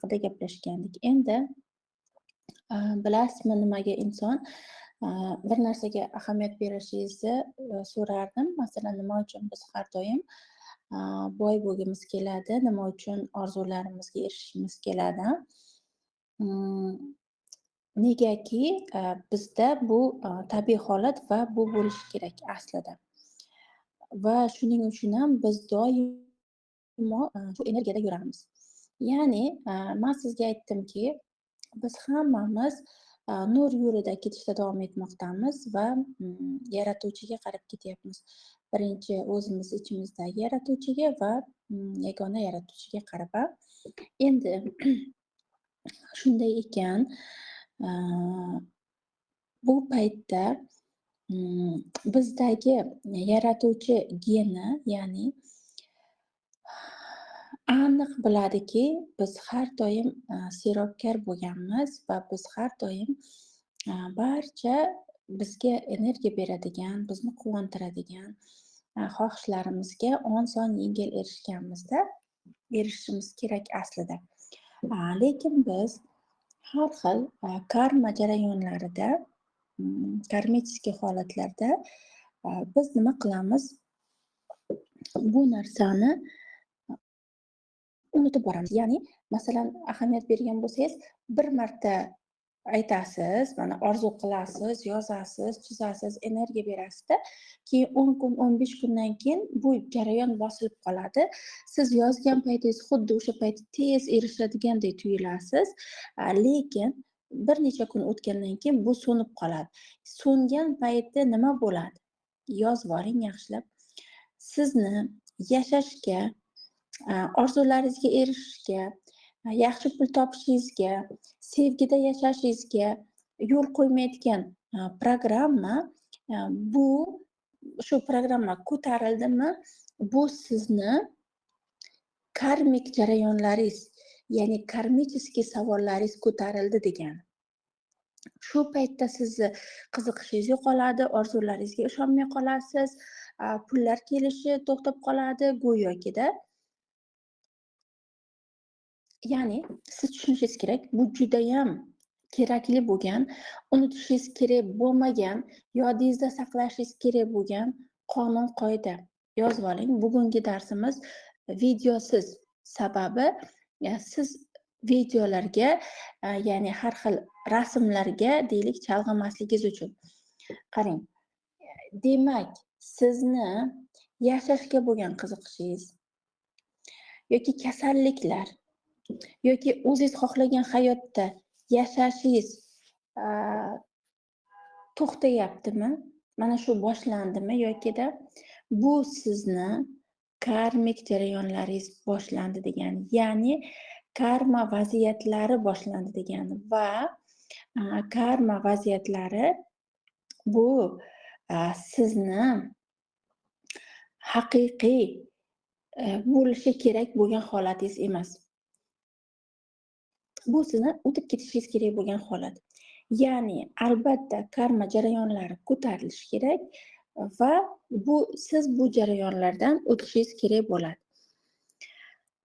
haqida gaplashgandik. Endi bilasizmi, nimaga inson bir narsaga ahamiyat berishingizni so'rardim. Masalan, nima uchun biz har doim boy bo'lgimiz keladi, nima uchun orzularimizga erishishimiz keladi? Negaki bizda bu tabiiy holat va bu bo'lishi kerak aslida. Va shuning uchun ham biz doimo shu energiyada yuramiz. Ya'ni man sizga aytdimki, biz hammamiz nur yo'lida ketishda davom etmoqdamiz va yaratuvchiga qarab ketyapmiz. Birinchi o'zimiz ichimizdagi yaratuvchiga va yagona yaratuvchiga qarab. Endi shunday ekan, bu paytda bizdagi yaratuvchi geni, ya'ni aniq biladiki, biz har doim serobkor bo'lganmiz va biz har doim barcha bizga energiya beradigan, bizni quvontiradigan xohishlarimizga oson, yengil erishganmizda, erishishimiz kerak aslida. Lekin biz har xil karma jarayonlarida, кармический holatlarda biz nima qilamiz? Bu narsani unutib boramiz. Ya'ni, masalan, ahamiyat bergan bo'lsangiz, bir marta aytasiz, mana orzu qilasiz, yozasiz, chizasiz, energiya berasizda, keyin 10 kun, 15 kundan keyin bu jarayon bosilib qoladi. Siz yozgan paytingiz xuddi o'sha payt tez erishadigandek tuyulasiz, lekin bir necha kun o'tgandan keyin bu so'nib qoladi. So'ngan paytda nima bo'ladi? Yozib oling yaxshilab. Sizni yashashga, orzularingizga erishishga, yaxshi pul topishingizga, sevgida yashashingizga yo'l qo'ymayotgan programma, bu shu programma ko'tarildimi, bu sizni karmik jarayonlaringiz, ya'ni кармический savollaringiz ko'tarildi degani. Shu paytda sizni qiziqishingiz yo'qoladi, orzularingizga ishonmay qolasiz, pullar kelishi to'xtab qoladi go'yokida. Ya'ni siz tushunishingiz kerak, bu judayam kerakli bo'lgan, unutishingiz kerak bo'lmagan, yodingizda saqlashingiz kerak bo'lgan qonun qoida. Yozib oling. Bugungi darsimiz videosiz. Sababi siz videolarga, ya'ni har xil rasmlarga deylik chalg'imasligingiz uchun. Qarang. Demak, sizni yashashga bo'lgan qiziqishingiz yoki kasalliklar yoki o'zingiz xohlagan hayotda yashashingiz to'xtayaptimi? Mana shu boshlandimi yokida bu sizni karmik jarayonlaringiz boshlandi degani, ya'ni karma vaziyatlari boshlandi degani va karma vaziyatlari bu sizni haqiqiy bo'lishi kerak bo'lgan holatingiz emas. Bu sizni o'tib ketishingiz kerak bo'lgan holat. Ya'ni albatta karma jarayonlari ko'tarilishi kerak va bu siz bu jarayonlardan o'tishingiz kerak bo'ladi.